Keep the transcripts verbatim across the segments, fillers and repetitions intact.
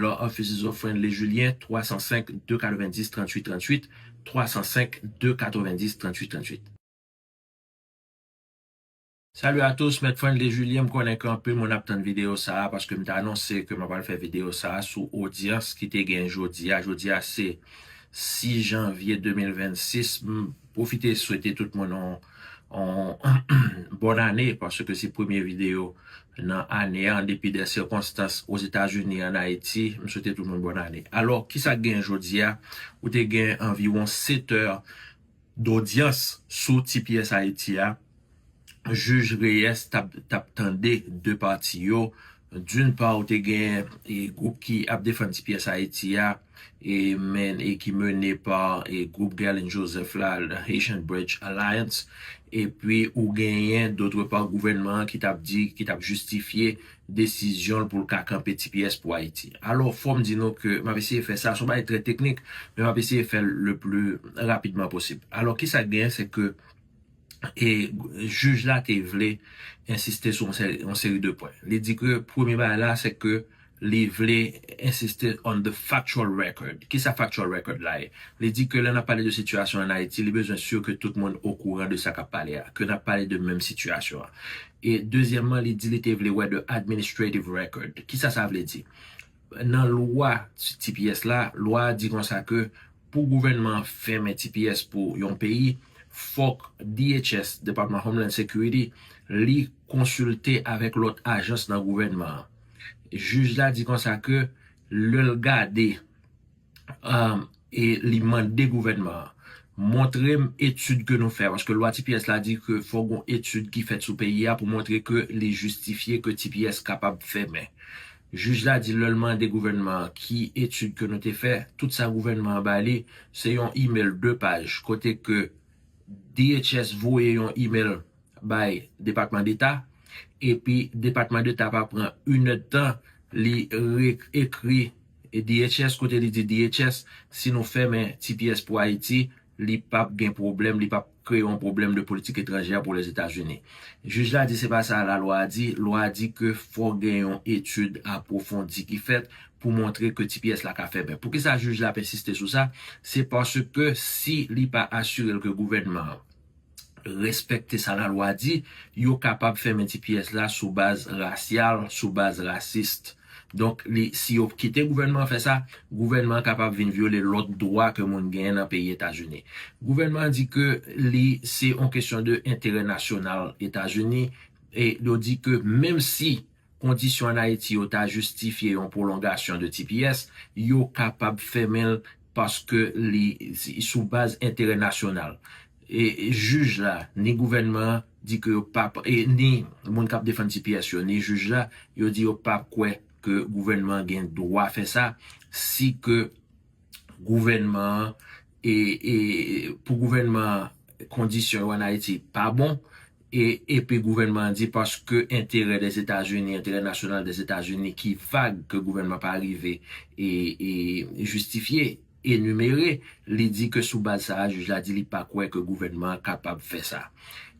Law Offices of Friendly Julien, twa san senk, de katrevendis, tranntuit tranntuit, twa san senk, de katrevendis, tranntuit tranntuit. Salut à tous, Mèt Friendly Julien, m konnen ke anpil moun ap tann videyo sa a paske m te anonse ke m ap al fè videyo sa a sou odyans ki te gen jodi a. Jodi a se sis janvye de mil vennsis. M pwofite swete tout moun yon, yon bòn ane paske se premye videyo nan ane a, an depi de sikonstans Ozetazini, an Ayiti. M swete tout moun bòn ane. Alò, kisa k gen jodi a? Ou te gen anviwon sèt è dodyans sou T P S Haiti a. Jij Reyes t ap, t ap tande de pati yo. D'une part, ou te gen e, gwoup ki ap defann T P S Haiti a, e, men, e ki mennen pa e, gwoup Guerlin Joseph la, le Haitian Bridge Alliance. Epi ou genyen, d'autre part, gouvènman an ki t ap di, ki t ap jistifye desizyon l pou l ka kanpe T P S pou Ayiti. Alò, fò m di nou ke m ap eseye fè sa, se yon bagay trè teknik, men m ap eseye fè l le plus rapidman posib. Alò, kisa k genyen, se ke e jij la te vle ensiste sou yon seri, yon seri de pwen. Li di ke premye bagay la, se ke li vle ensiste on the factual record. Kisa factual record la ye? Li di ke lè n ap pale de sitiyasyon an Ayiti, li bezwen si ke tout moun okouran de sa k ap pale a, ke n ap pale de menm sitiyasyon an. E dezyèmman, li di li te vle wè the administrative record. Kisa sa vle di? Nan lwa T P S la, lwa a di konsa ke pou gouvènman an fèmen T P S pou yon peyi, fòk D H S, Department of Homeland Security, li konsilte avèk lòt ajans nan gouvènman an. Jij la di konsa ke lè l gade, um, e li mande gouvènman an, montre m etid ke nou fè, paske lwa T P S la di ke fòk gon etid ki fèt sou peyi a pou montre ke li jistifye ke T P S kapab fèmen. Jij la di lè l mande gouvènman an ki etid ke nou te fè, tout sa gouvènman an ba li, se yon email de paj, kote ke D H S voye yon email bay Depatman Deta, epi Depatman Deta pa pran inèdtan, li re-, ekri D H S, kote li di D H S, si nou fèmen T P S pou Ayiti, li p ap gen pwoblèm, li p ap kreye yon pwoblèm de politik etranjè pou Lèzetazini. Jij la di se pa sa lalwa a di, lwa a di ke fò gen yon etid apwofondi ki fèt pou montre ke T P S la ka fèmen. Poukisa jij la ap ensiste sou sa? Se paske si li pa asire l ke gouvènman an respekte sa lalwa di, yo kapab fèmen T P S la sou baz rasyal, sou baz rasis. Donk, li, si yo kite gouvènman an fè sa, gouvènman an kapab vin vyole lòt dwa ke moun genyen nan peyi Etazini. Gouvènman an di ke li, se yon kesyon de enterè nasyonal Etazini, e yo di ke menm si kondisyon ann Ayiti yo ta jistifye yon pwolongasyon de T P S, yo kapab fèmen l paske li sou baz enterè nasyonal. E jij la, ni gouvènman an di ke yo pa, e ni moun k ap defann T P S yo, ni jij la, yo di yo pa kwè ke gouvènman an gen dwa fè sa, si ke gouvènman an, e, e pou gouvènman an, kondisyon yo ann Ayiti pa bon, e, epi gouvènman an di paske enterè Dèzetazini, enterè nasyonal Dèzetazini ki vag ke gouvènman pa rive e, e jistifye, enimere, li di ke sou baz sa a, jij la di li pa kwè ke gouvènman an kapab fè sa.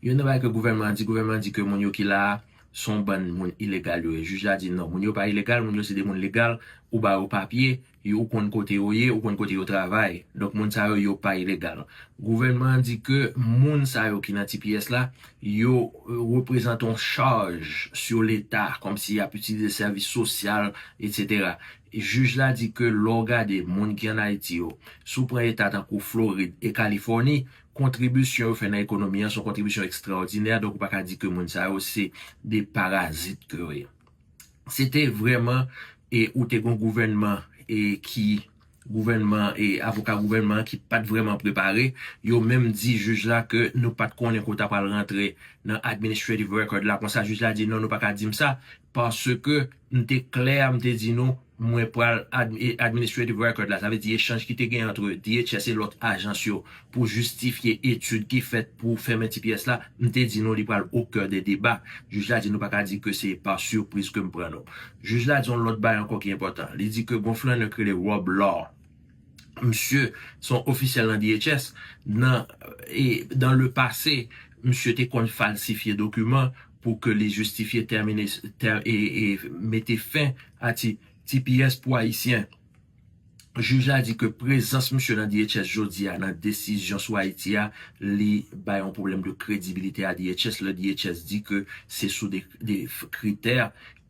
Youn nan bagay ke gouvènman an di, gouvènman an di ke moun yo ki la a, se yon bann moun ilegal yo ye. Jij la di non, moun yo pa ilegal, moun yo se de moun legal, ou ba yo papye, yo, ou konn kote yo ye, ou konn kote yo travay. Donk, moun sa yo, yo pa ilegal. Gouvènman an di ke moun sa yo ki nan T P S la, yo, e, reprezante yon chaj sou Leta, kòmsi y ap itilize sèvis sosyal, etsetera. Jij la di ke lè w gade moun ki ann Ayiti yo, si w pran eta tankou Florid e Kalifòni, kontribisyon yo fè nan ekonomi an, se yon kontribisyon ekstraòdinè, donk ou pa ka di ke moun sa yo se de parazit ke yo ye. Se te vrèman, e ou te gon gouvènman, e ki, gouvènman, e avoka gouvènman an ki pa t vrèman prepare, yo menm di jij la ke nou pa t konnen kote w ta pral rantre nan administrative record la, konsa jij la di non, nou pa ka di m sa, paske m te klè, m te di nou, mwen pral ad-, e, administrative record la, sa vle di echanj ki te gen ant D H S e lòt ajans yo pou jistifye etid ki fèt pou fèmen T P S la, m te di nou li pral au cœur des débats. Jij la di nou pa ka di ke se pa sipriz ke m pran nou. Jij la di yon lòt bagay ankò ki enpòtan. Li di ke gon flannè k rele Rob Law. Misye se yon ofisyèl nan D H S. Nan, e, dans le passé, misye te konn falsifye dokiman pou ke li jistifye tèmine, tè-, e, e mete fen a ti, T P S pou Ayisyen. Jij la di ke prezans misye nan D H S jodi a, nan desizyon sou Ayiti a, li bay yon pwoblèm de kredibilite a D H S. Lè D H S di ke se sou de, de kritè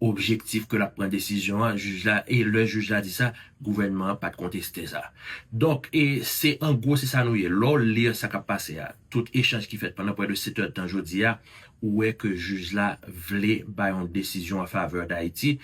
objektif ke l ap pran desizyon an, jij la, e lè jij la di sa, gouvènman an pa t konteste sa. Donk, e se an gwo se sa nou ye. Lè w li sa k ap pase a, tout echanj ki fèt pandan prè de sèt èdtan jodi a, ou wè ke jij la vle bay yon desizyon an favè Dayiti,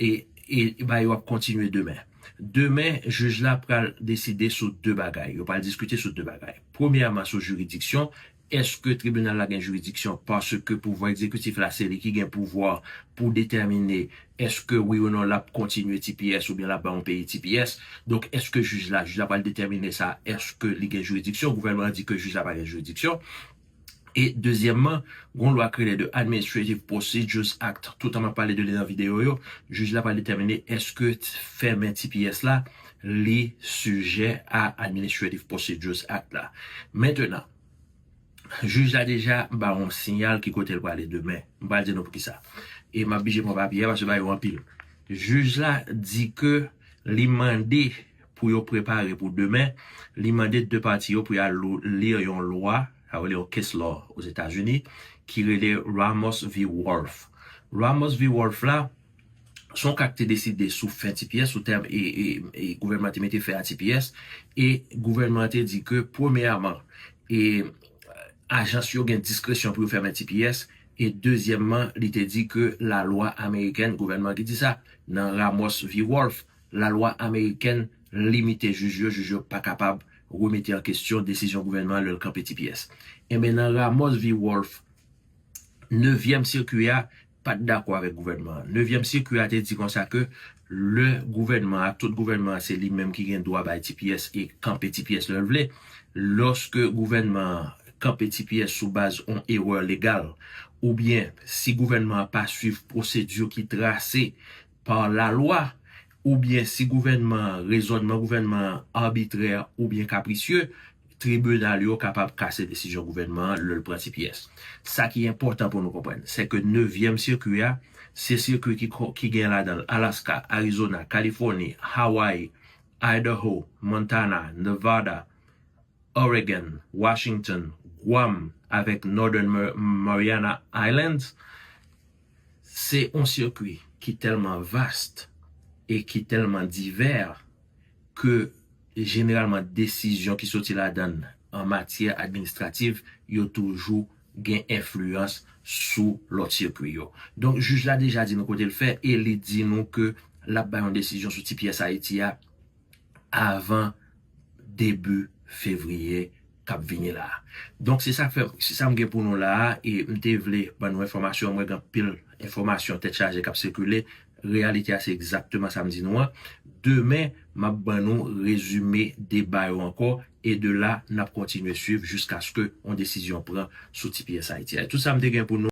e, e bagay yo ap kontinye demen. Demen, jij la pral deside sou de bagay. Yo pral diskite sou de bagay. Premyèman, sou jiridiksyon. Èske tribinal la gen jiridiksyon? Paske pouvwa egzekitif la, se li ki gen pouvwa pou detèmine èske wi ou non l ap kontinye T P S oubyen l ap ba yon peyi T P S. Donk, èske jij la, jij la pral detèmine sa, èske li gen jiridiksyon? Gouvènman an di ke jij la pa gen jiridiksyon. E dezyèmman, gon lwa k rele de Administrative Procedures Act. Toutan m ap pale de li nan videyo yo, jij la pral detèmine èske t-, fèmen T P S la, li sijè a Administrative Procedures Act la. Mentenan, jij la deja ba yon siyal ki kote l prale demen. M pral di nou poukisa. E m ap bije pran papye a paske bagay yo anpil. Jij la di ke li mande pou yo prepare pou demen, li mande de pati yo pou y al lo-, li yon lwa, sa yo rele yon case law Ozetazini, ki rele Ramos v Wolf. Ramos v Wolf la, se yon ka k te deside sou fen T P S, sou tèm e, e, e gouvènman te mete fen a T P S, e gouvènman te di ke, premyèman, e, ajans yo gen diskresyon pou yo fèmen T P S, e dezyèmman, li te di ke lalwa amerikèn, gouvènman ki di sa, nan Ramos v Wolf, lalwa amerikèn limite jij yo, jij yo pa kapab remete an kesyon desizyon gouvènman an lè l kanpe T P S. Enben, nan Ramos v Wolf, nevyèm sikui a pa t dakò avèk gouvènman an. Nevyèm sikui a te di konsa ke lè gouvènman an, tout gouvènman an, se li menm ki gen dwa bay T P S e kanpe T P S lè l vle. Lòske gouvènman an kanpe T P S sou baz yon erè legal, oubyen si gouvènman an pa swiv pwosedi ki trase pa lalwa, oubyen si gouvènman an, rezònman gouvènman an abitrè oubyen kaprisye, tribinal yo kapab kase desizyon gouvènman an lè l pran T P S. Sa ki enpòtan pou nou konprann, se ke nevyèm sikui a, se sikui ki ko-, ki gen ladan l Alaska, Arizona, Kalifòni, Hawaii, Idaho, Montana, Nevada, Oregon, Washington, Guam avèk Northern Mar-, Mariana Islands. Se yon sikui ki tèlman vast e ki tèlman divè ke jeneralman desizyon ki soti ladan l an matyè administrativ, yo toujou gen enfliyans sou lòt sikui yo. Donk, jij la deja di nou kote l fè e li di nou ke l ap bay yon desizyon sou T P S Ayiti a avan debi fevriye k ap vini la a. Donk, se sa k fè, se sa m gen pou nou la a, e m te vle ban nou enfòmasyon, mwen gen anpil enfòmasyon tèt chaje k ap sikile, reyalite a se egzakteman sa m di nou an. Demen, m ap ban nou rezime deba yo ankò, e de la, n ap kontinye swiv jiskaske yon desizyon pran sou T P S Ayiti a. E tout sa m te gen pou nou.